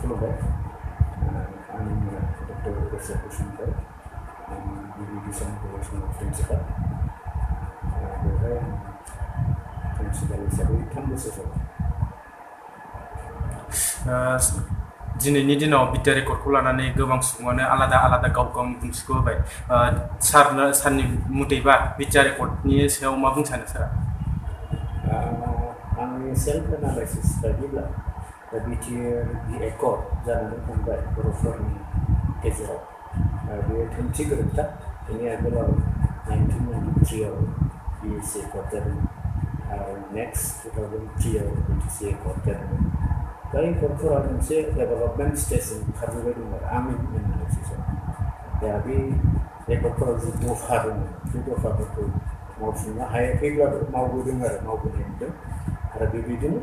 खुलुमबाय आंनि मुङा डक्टर केशब बसुमतारी डिभिजन कलेजनि प्रिन्सिपाल बेवहाय आं प्रिन्सिपाल हिसाबै 3 बोसोर जाबाय दिनैनि दिनाव बिटिआर रेकर्डखौ लानानै गोबां सुबुङानो आलादा आलादा गाव गावनि बुंथिखौ होबाय सारनि मथेबा बिटिआर रेकर्डनि सायाव मा बुंनो सानो सारा आंनि सेल्फ एनालाइसिस बायदिब्ला बिटिआर रेकर्ड जानानै थांबाय बर'फोरनि गेजेराव बेयो थोंथि गोरोन्था बेनि आगोलाव 1993 आव बिएसि रेकर्ड जादोंमोन आरो नेक्स्ट 2003 आव बिटिसि रेकर्ड जादोंमोन दा रेकर्डफोरा मोनसे डेभेलपमेन्ट स्टेजसिम खारबोबाय दं आरो आंनि एनालाइसिसआव दा बे रेकर्डफोराव जि दफा दङ बे दफाफोरखौ मावफुंनो हायाखैब्लाबो मावबोदों आरो मावबोनाय नुदों आरो बेबायदिनो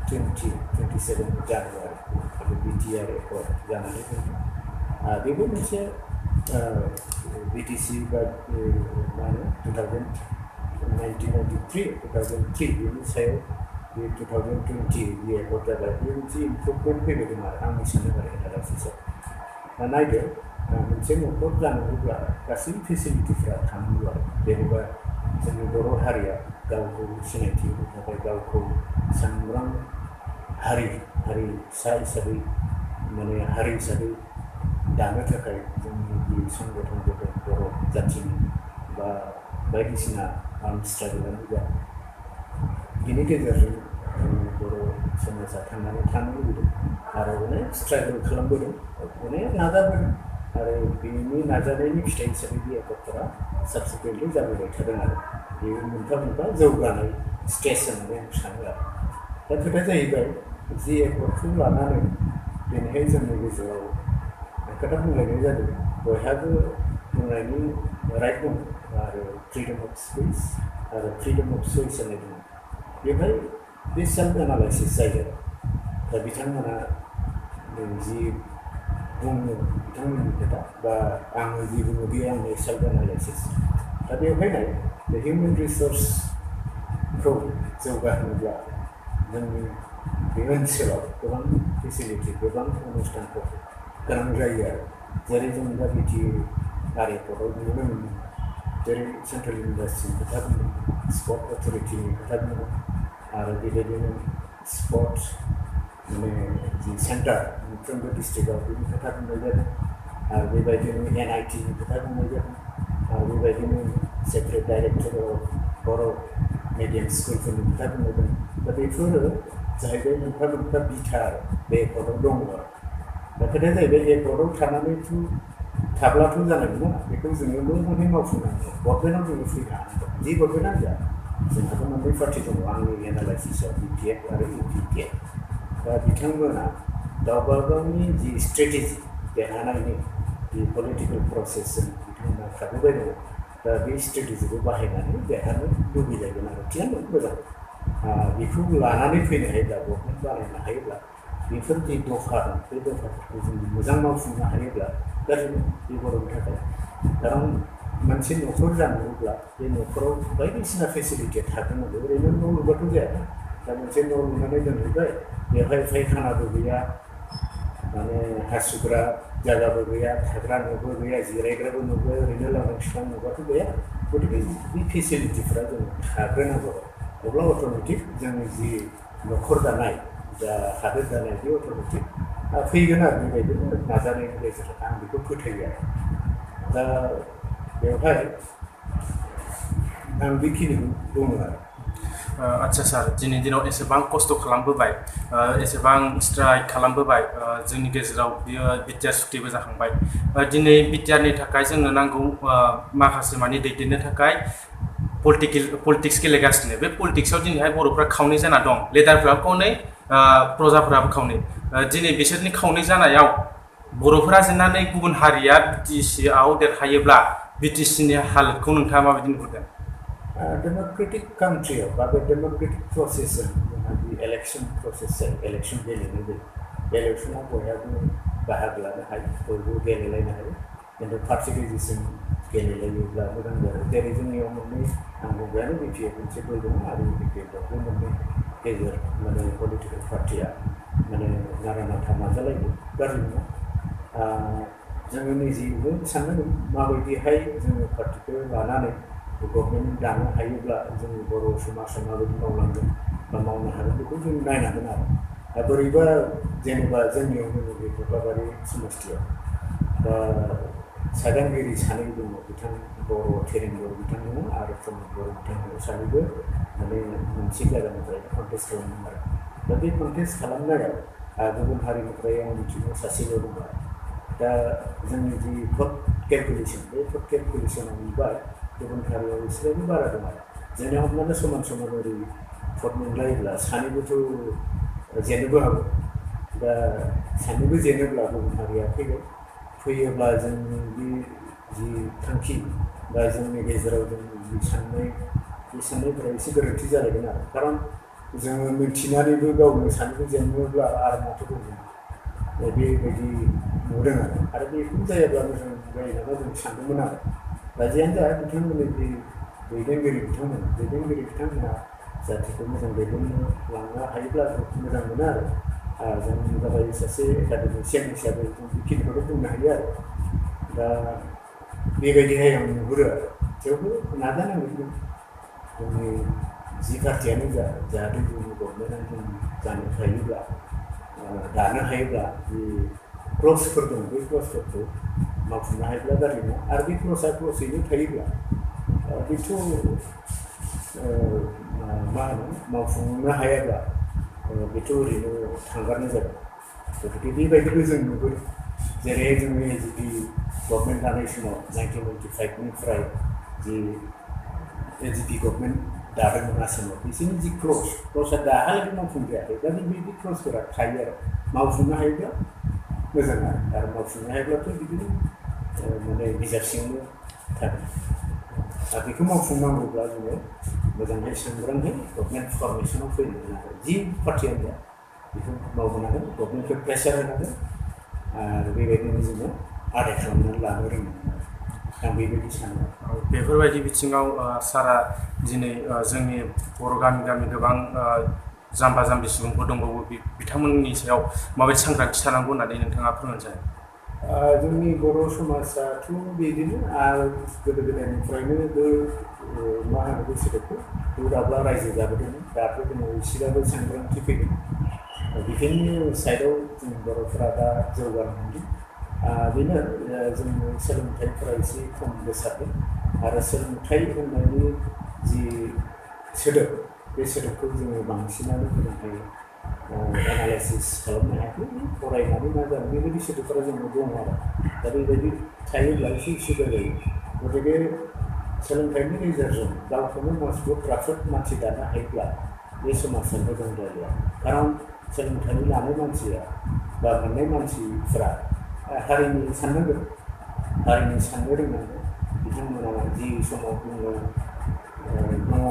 2027 जानुवारि आरो बिटिआर रेकर्ड जानानै दङ बेबो मोनसे बिटिसि बा मा होनो 2003 बेनि सायाव बे 2020 रेकर्ड जाबाय बे मोनसे इमप्रुभमेन्ट फैबाय दं आरो आंनि साननाय आरो एनालाइसिसआव दा नायदो मोनसे न'खर जानांगौब्ला गासै फेसिलिटिफ्रा थानांगौ आरो जेनेबा जोंनि बर' हारिया गावखौ सिनायथि होनो थाखाय गावखौ सांग्रां हारिसा हिसाबै माने हारि हिसाबै दानो थाखाय जोंनि बे संगठनफोर बर' जाथिनि बा बायदिसिना आर्म स्ट्रागलानो जा बेनि गेजेरजों जोंनि बर' समाजा थांनानै थानो लुबैदों आरो अनेक स्ट्रागल खालामबोदों अनेक नाजाबोदों आरो बेनि नाजानायनि फिथाइ हिसाबै बे रेकर्डफोरा साबसिकुवेन्टलि जाबोबाय थादों आरो बेयो मोनफा मोनफा जौगानाय स्टेज होननानै आं सानो आरो दा खोथाया जाहैबाय जि रेकर्डखौ लानानै दिनैहाय जोंनि गेजेराव खोथा बुंलायनाय जादों बयहाबो बुंनायनि राइट दं आरो फ्रिडम अफ स्पिच आरो फ्रिडम अफ चइस होननाय दङ बेवहाय बे सेल्फ एनालाइसिस जायो दा बिथांमोना जि बुङो बिथांमोननि खोथा बा आङो जि बुङो बे आंनि सेल्फ एनालाइसिस दा बेवहायनो बे हिउमेन रिसर्सखौ जौगाहोनोब्ला जोंनि बे ओनसोलाव गोबां फेसिलिटि गोबां अनुष्ठानफोर गोनां जायो आरो जेरै जों दा बिटिआर रेकर्डआव नुनो मोनो जेरै सेन्ट्रेल इउनिभार्सिटिनि खोथा बुंदों स्पर्ट अथरिटिनि खोथा बुंदों आरो बेबायदिनो स्पर्ट्स माने जि सेन्टार मोनफ्रोमबो डिस्ट्रिक्टआव बेनि खोथा बुंनाय जादों आरो बेबायदिनो एनआइटिनि खोथा बुंनाय जादों आरो बेबायदिनो secretary director of Bodo' medium स्कुलफोरनि खोथा बुंनाय जादों दा बेफोरो जाहैबाय मोनफा मोनफा बिथा आरो बे रेकर्डआव दङ आरो दा खोथाया जाहैबाय रेकर्डआव थानानैथ' थाब्लाथ' जानाय नङा बेखौ जोङो मोजाङै मावफुंनांगौ गभर्नमेन्टआव जोङो फैनो हानांगौ जि गभर्नमेन्टआनो जा जोंहाथ' मोननै पार्टि दङ आंनि एनालाइसिसआव बिपिएफ आरो इउपिपिएफ दा बिथांमोना गावबा गावनि जि स्ट्रेटेजि देरहानायनि जि पलिटिकेल प्रसेसजों बिथांमोना खारबोबाय दङ दा बे स्ट्रेटेजिखौ बाहायनानै देरहानो लुबैलायगोन आरो थिगानो मोजां बेखौ लानानै फैनो हायोब्ला गभर्नमेन्ट बानायनो हायोब्ला बेफोर जि दफा दं बे दफाफोरखौ जों मोजां मावफुंनो हायोब्ला गाज्रि बे बर'नि थाखाय खारन मोनसे न'खर जानांगौब्ला बे न'खराव बायदिसिना फेसिलिटिया थागोनांगौ ओरैनो न' लुबाथ' जाया दा मोनसे न' लुनानै दोनहैबाय बेवहाय फायखानाबो गैया माने हासुग्रा जायगाबो गैया थाग्रा न'बो गैया जिरायग्राबो न'बो ओरैनो लांदां फिफां न'बाथ' गैया गथिखे बे फेसिलिटिफ्रा जों थाग्रोनांगौ अब्ला अट'मेटिक जोंनि जि न'खर दानाय जा हादोर दानाय बे अट'मेटिक फैगोन आरो बेबायदिनो नाजानायनि गेजेरजों आं बेखौ फोथायो आरो दा बेवहाय आं बेखिनिखौ बुङो आरो आच्छा सार दिनै दिनाव एसेबां खस्थ' खालामबोबाय एसेबां स्ट्राइक खालामबोबाय जोंनि गेजेराव बियो बिटिआर सुक्तिबो जाखांबाय दिनै बिटिआरनि थाखाय जोंनो नांगौ माखासे मानि दैदेननो थाखाय पलिटिक्स गेलेगासिनो बे पलिटिक्सआव दिनैहाय बर'फ्रा खावनै जाना दं लिडारफ्राबो खावनै प्रजाफ्राबो खावनै दिनै बिसोरनि खावनै जानायाव बर'फोरा जेननानै गुबुन हारिया बिटिसिआव देरहायोब्ला बिटिसिनि हालोदखौ नोंथाङा माबायदि नुहुरदों डेम'क्रेटिक कान्ट्रियाव बा बे डेम'क्रेटिक प्रसेसजों जोंहा जि इलेक्सन प्रसेस जायो इलेक्सन गेलेनाय जायो बे इलेक्सनाव बयहाबो बाहागो लानो हायो बयबो गेलेलायनो हायो खिन्थु पार्टिकुलारजों गेलेलायोब्ला मोजां जायो जेरै जोंनियाव मोननै आं बुंबायानो बिटिएफ मोनसे दल दङ आरो इउपिपिएफ दं बे मोननै गेजेर माने पलिटिकेल पार्टिया माने नारा नाथा नाजालायनो गाज्रि नङा जोङो निजेबो साननांगोन माबायदिहाय जोङो पार्टिखौ लानानै गभर्नमेन्ट दानो हायोब्ला जोंनि बर' समाजा माबायदि मावलांगोन बा मावनो हागोन बेखौ जों नायनांगोन आरो दा बोरैबा जेनेबा जोंनियाव जोङो बे कक्लाबारि समस्थियाव दा सागानगिरि सानै दङ बिथां बर' थेरेंगर बिथांमोना आरो प्रमद बर' बिथांमोना सानैबो माने मोनसे जायगानिफ्राय कन्टेस्ट खालामदों आरो दा बे कन्टेस्ट खालामनायाव गुबुन हारिनिफ्राय आं मिथिनो सासेल' दङ दा जोंनि जि भट केलकुलेसन बे भट केलकुलेसनाव नुबाय गुबुन हारियाव एसेबाबो बारा दं आरो जोंनिया हमनानै समान समान ओरै भट मोनलायोब्ला सानैबोथ' जेननोबो हागौ दा सानैबो जेनोब्ला गुबुन हारिया फैयोब्ला जोंनि बे जि थांखि बा जोंनि गेजेराव जोंनि जि साननायफोरा एसे गोरोन्थि जालायगोन आरो खारन जोङो मिथिनानैबो गावनो सानैबो जेनोब्ला आरो माथो बुंगोन बेबायदि नुदों आरो बेखौ जायाब्ला मोजां जायो नामा जों सानदोंमोन आरो दा जियानो जा बिथांमोननि जि दैदेनगिरि बिथांमोना जाथिखौ मोजां दैदेननो लांनो हायोब्ला मोजां मोनो आरो जों जाबाय सासे एकाडेमिसियान हिसाबै जों बेखिनिखौनो बुंनो हायो आरो दा बेबायदिहाय आं नुहुरो आरो थेवबो नाजानांगोन जोंनि जि पार्टियानो जाहाथे जोंनि गभर्नमेन्टआ जों जानो हायोब्ला दानो हायोब्ला जि क्लजफोर दं बे क्लजफोरखौ मावफुंनो हायोब्ला गाज्रि नङा आरो बे क्लजआ क्लजयैनो थायोब्ला बेथ' मा होनो मावफुंनो हायाब्ला बेथ' ओरैनो थांगारनाय जाबाय गतिके बेबायदिबो जों नुबोदों जेरै जोंनि जुदि गभर्नमेन्ट दानाय समाव 1995निफ्राय जि एजिपि गभर्नमेन्ट दादोंमोन आसामाव बिसोरनि जि क्लजआ दाहालागै मावफुंजायाखै दा बे क्लजफोरा थायो आरो मावफुंनो हायोब्ला मोजां आरो मावफुंनो हायोब्लाथ' बिदिनो माने बिजाब सिङावनो थागोन दा बेखौ मावफुंनांगौब्ला जोङो मोजाङै सांग्राङै गभर्नमेन्ट फरमेसनाव फैनो नांगोन जि पार्टियानो जा बेखौ मावबोनांगोन गभर्नमेन्टखौ प्रेसार होनांगोन आरो बेबायदिनो जोङो आदाय खालामनानै लानो रोंनांगोन आं बेबायदि सानो बेफोरबायदि बिथिङाव सारा दिनै जोंनि बर' गामि गोबां जाम्बा जाम्बि सुबुंफोर दंबावो बिथांमोननि सायाव माबायदि सांग्रांथि थानांगौ होननानै नोंथाङा फोरमायनो जोंनि बर' समाजाथ' बिदिनो गोदो गोदायनिफ्रायनो मा होनो बे सोदोबखौ दो दाब्ला रायजो जाबोदोंमोन दाथ' जोङो एसेबाबो सांग्रांथि फैदों बेखायनो साइडआव जों बर'फोरा दा जौगानो हमदों बेनो जोंनि सोलोंथाइफोरा एसे खम गोसारदों आरो सोलोंथाइ होननायनि जि सोदोब बे सोदोबखौ जोङो बांसिनानो मोजाङै एनालाइसिस खालामनो हायाखै फरायनानै मा जानो बेबायदि सोदोबफोरा जोंनाव दङ आरो दा बेबायदि थायोब्ला एसे उसुबिदा जायो गतिके सोलोंथाइनि गेजेरजों गावखौनो मजबुत राफोद मानसि दानो हायोब्ला बे समाजा मोजां जायो खारन सोलोंथाइ लानाय मानसिया बा मोननाय मानसिफोरा हारिनि साननांगोन हारिनि साननो रोंनांगोन बिथांमोना जि समाव बुङो दङ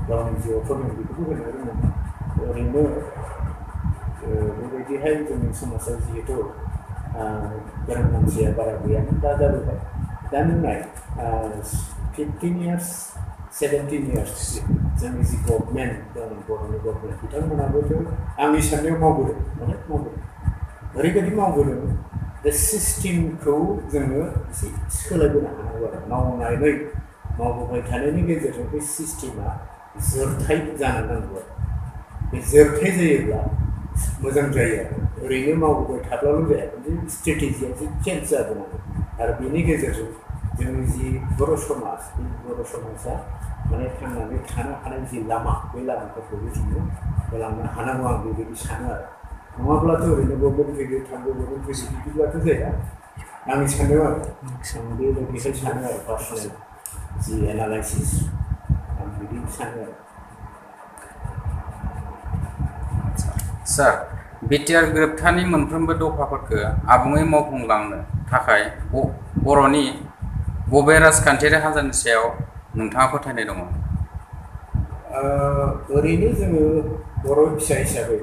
गावनि जिउआव फोरमाय बेखौबो होनो रोंनांगोन ओरैनो बेबायदिहाय जोंनि समाजाव जिहेथु गोरों मानसिया बारा गैयामोन दा जाबोबाय दा नुनाय 15 years 17 years जोंनि जि गभर्नमेन्ट दं बर'नि गभर्नमेन्ट बिथांमोनाबोथ' आंनि साननायाव मावबोदों ओरैबायदि मावबोदों बे सिस्टेमखौ जोङो एसे सोलायबोनो हानांगौ आरो मावबोबाय थानायनि गेजेरजों बे सिस्टेमा जोरथाय जानो नांगौ आरो बे जोरथाय जायोब्ला मोजां जायो आरो ओरैनो मावबोबाय थाब्लाल' जाया बे स्ट्रेटेजिया एसे चेन्ज जाबोनांगौ आरो बेनि गेजेरजों जोंनि जि बर' समाज बे बर' समाजा माने थांनानै थानो हानाय जि लामा बे लामाफोरखौबो जोङो होलांनो हानांगौ आं बेबायदि सानो आरो नङाब्लाथ' ओरैनो गभर्नमेन्ट फैयो थांगौ गभर्नमेन्ट फैयो बिदिब्लाथ' जाया आंनि साननायाव आरो आं बेबायदिहाय सानो आरो पार्सनेल जि एनालाइसिस आं बिदि सानो आरो सार बिटिआर गोरोबथानि मोनफ्रोमबो दफाफोरखौ आबुङै मावफुंलांनो थाखाय बर'नि बबे राजखान्थियारि हान्जानि सायाव नोंथाङा फोथायनाय दङ ओरैनो जोङो बर' फिसा हिसाबै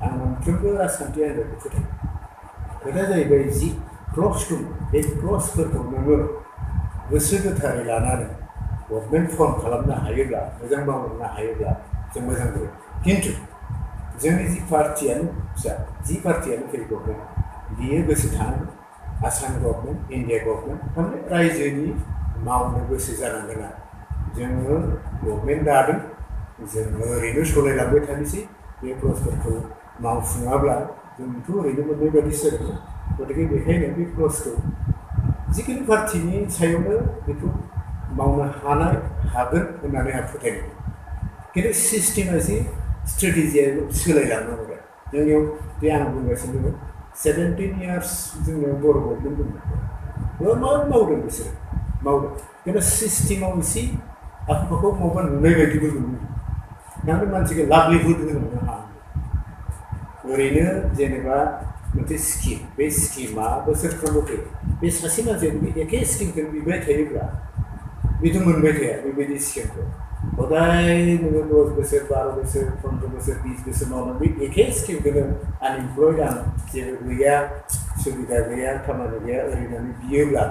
आं मोनफ्रोमबो राजखान्थि हान्जाखौ फोथायो खोथाया जाहैबाय जि क्लज दं बे क्लजफोरखौ नोङो गोसो गोथारै लानानै गभर्नमेन्ट फर्म खालामनो हायोब्ला मोजां मावलांनो हायोब्ला जों मोजां जायो खिन्थु जोंनि जि पार्टियानो फिसा जि पार्टियानो फैयो गभर्नमेन्ट बियो गोसो थानांगोन आसाम गभर्नमेन्ट इन्डिया गभर्नमेन्ट थारमाने रायजोनि मावनो गोसो जानांगोन आरो जोङो गभर्नमेन्ट दादों जोङो ओरैनो सालायलांबाय थानोसै बे क्लजफोरखौ मावफुङाब्ला जोंथ' ओरैनो मोननाय बायदिसो जागोन गतिके बेखायनो बे क्लजखौ जिखुनु पार्टिनि सायावनो बेखौ मावनो हागोन होननानै आं फोथायदों खिन्थु सिस्टेमा एसे स्ट्रेटेजिया सोलायलांनांगौ आरो जोंनियाव बे आं बुंगासिनो दङ 17 इयार्स जोंनियाव बर' गभर्नमेन्ट दंमोन मा मावदों बिसोरो मावदों खिन्थु सिस्टेमाव एसे आखु फाखु मावबा नुनाय बायदिबो नुयो थारमाने मानसिखौ लाभलिहुड होनो हाया ओरैनो जेनेबा मोनसे स्किम बे स्किमा बोसोरफ्रोमबो फैयो बे सासे मानसिया एखे स्किमखौ बिबाय थायोब्ला बेथ' मोनबाय थाया बेबायदि स्किमखौ हदाय नोङो 10 बोसोर 12 बोसोर 15 बोसोर 20 बोसोर मावनानै बे एखे स्किमखौनो आनइमप्लयड आं जेबो गैया सुबिदा गैया खामानि गैया ओरैनो बियोब्ला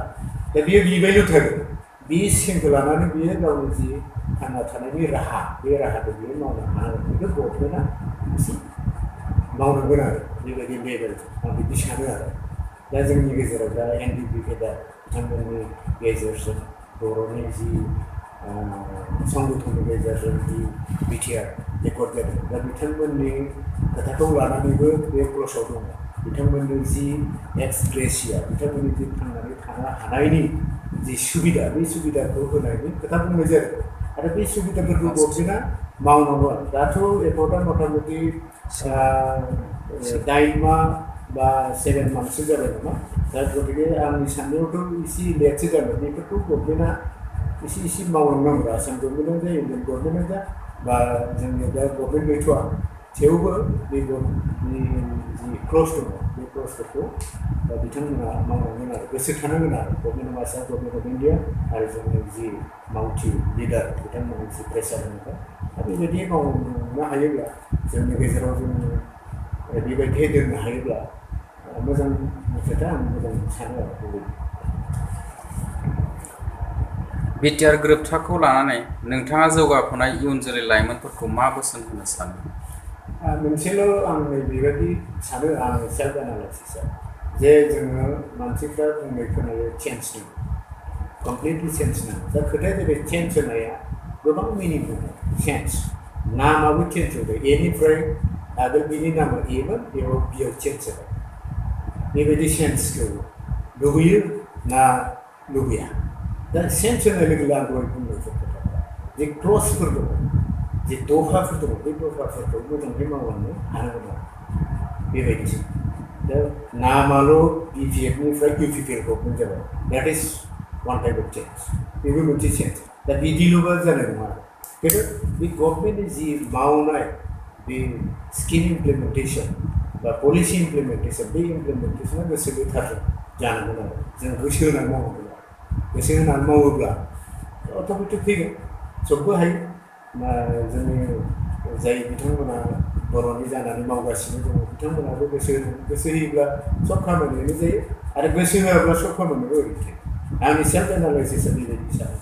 दा बियो बिबायल' थागोन बे स्किमखौ लानानै बियो गावनि जि थांना थानायनि राहा बे राहाखौ बियो मावनो हानांगोन बेखौ गभर्नमेन्टआ एसे मावनांगोन आरो बेबायदि लेभेल आं बिदि सानो आरो दा जोंनि गेजेराव दा एनडिपि दा बिथांमोननि गेजेरजों बर'नि जि संगठननि गेजेरजों जि बिटिआर एकर्ड जादों दा बिथांमोननि खोथाखौ लानानैबो बे क्लसाव दङ बिथांमोननि जि एक्स ग्रेसिया बिथांमोननि जि थांनानै थानो हानायनि जि सुबिदा बे सुबिदाखौ होनायनि खोथा बुंनाय जादों आरो बे सुबिदाफोरखौ गभर्नमेन्टआ मावनांगौ दाथ' एकर्डआ मथा मथि 9 माह बा 7 मान्थसो जाबाय नामा दा गतिके आंनि साननायावथ' एसे लेटसो जाबाय बेफोरखौ गभर्नमेन्टआ एसे मावलांनांगौ आसाम गभर्नमेन्टआनो जा इन्डियान गभर्नमेन्टआनो जा बा जोंनि दा गभर्नमेन्ट गैथ'आ थेवबो बे जि क्लज दङ बे क्लजफोरखौ बिथांमोना मावनांगोन आरो गोसो थानांगोन आरो government of Assam government of India आरो जोंनि जि मावथि लिडार बिथांमोननि जि प्रेसार होनाय दा बेबायदि मावनो हायोब्ला जोंनि गेजेराव जोङो बेबायदि दोननो हायोब्ला मोजां खोथा आं मोजां सानो आरो बेबायदि बिटिआर गोरोबथाखौ लानानै नोंथाङा जौगाफुनाय इयुन जोलै लाइमोनफोरखौ मा बोसोन होनो सानो मोनसेल' आं बेबायदि सानो आं सेल्फ एनालाइसिसआ जे जोङो मानसिफ्रा बुंनाय खोनायो चेन्ज दं कमप्लिटलि चेन्ज दं दा खोथाया जाबाय चेन्ज होनाया गोबां मिनिं दङ चेन्ज नामाबो चेन्ज होबाय एनिफ्राय आगोल बिनि नामा एमोन बेयाव चेन्ज जाबाय बेबायदि चेन्जखौ लुबैयो ना लुबैया दा चेन्ज होनाय लोगो लोगो आं दहाय बुंनाय खोथाफ्रा जे क्लजफोर दङ जे दफाफोर दङ बे दफाफोरखौ मोजाङै मावलांनो हानांगोन आरो बेबायदिसो दा नामाल' बिपिएफनिफ्राय इउपिपिएल गभर्नमेन्ट जाबाय that is one type of change बेबो मोनसे चेन्ज दा बिदिल'बा जानाय नङा आरो खिन्थु बे गभर्नमेन्टनि जि मावनाय बे स्किम इमप्लिमेन्टेसन बा पलिसि इमप्लिमेन्टेसन बे इमप्लिमेन्टेसना गोसो गोथारजों जानांगोन आरो जों गोसो होनानै मावनांगोन आरो गोसो होनानै मावोब्ला अट'मेटिक फैगोन सबबो हायो जोंनि जाय बिथांमोना बर'नि जानानै मावगासिनो दङ बिथांमोनाबो गोसो होयोब्ला सब खामानियानो जायो आरो गोसो होआब्ला सब खामानियाबो ओरैनो थायो आंनि सेल्फ एनालाइसिसआ बेबायदि सानो